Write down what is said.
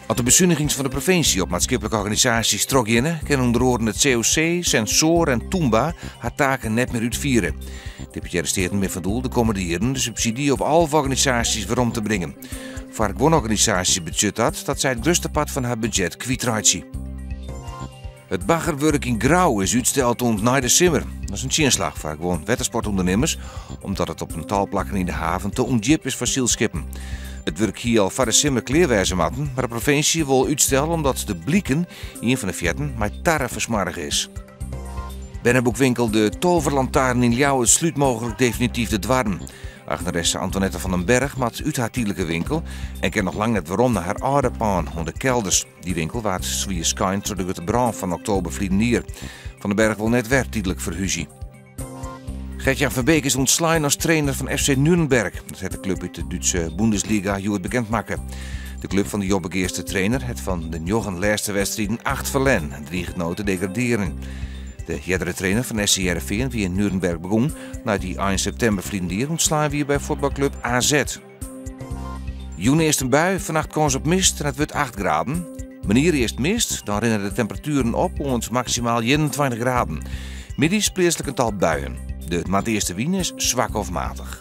As de besunigings fan de provinsje op maatskiplike organisaasjes trochgeane, kinne ûnder oaren it COC, Sensoor en Tûmba har taken net mear útfiere. Deputearre Steaten binne fan doel de kommende jierren de subsydzje op 11 organisaasjes werom te bringen. Foar guon organisaasjes betsjut dat dat sy it grutste part fan har budzjet kwytreitsje. It baggerwurk yn Grou is útsteld oant nei de simmer. Dat is in tsjinslach foar guon wettersportûndernimmers, omdat it op in tal plakken yn de haven te ûndjip is foar sylskippen. It wurk hie al foar de simmer klear wêze moatten, mar de provinsje wol útstelle omdat de Bliken, ien fan de fearten, mei tarre fersmoarge is. Berneboekwinkel De Toverlantaarn yn Ljouwert slút mooglik definityf de doarren. Eigneresse Antoinette van den Berg moat út har tydlike winkel en kin noch lang net werom nei har âlde pân oan de Kelders. Dy winkel waard swier skeind troch de grutte brân fan oktober ferline jier. Van den Berg wol net wer tydlik ferhúzje. Gertjan Verbeek is ûntslein as trainer fan FC Nürnberg. Dat hat de klup út de Dútse Bundesliga hjoed bekend makke. De klup fan de Jobbegeaster trainer hat fan de njoggen lêste wedstriden acht ferlern en driget no te degradearjen. De eardere trainer fan SC Hearrenfean wie yn Nürnberg begûn nei't hy ein septimber ferline jier ûntslein wie by fuotbalklup AZ. Jûn earst in bui, fannacht kâns op mist en it wurdt 8 graden. Moarnier earst mist, dan rinne de temperatueren op oant maksimaal 21 graden. Middeis pleatslik in tal buien. De noardeastewyn is swak of matich.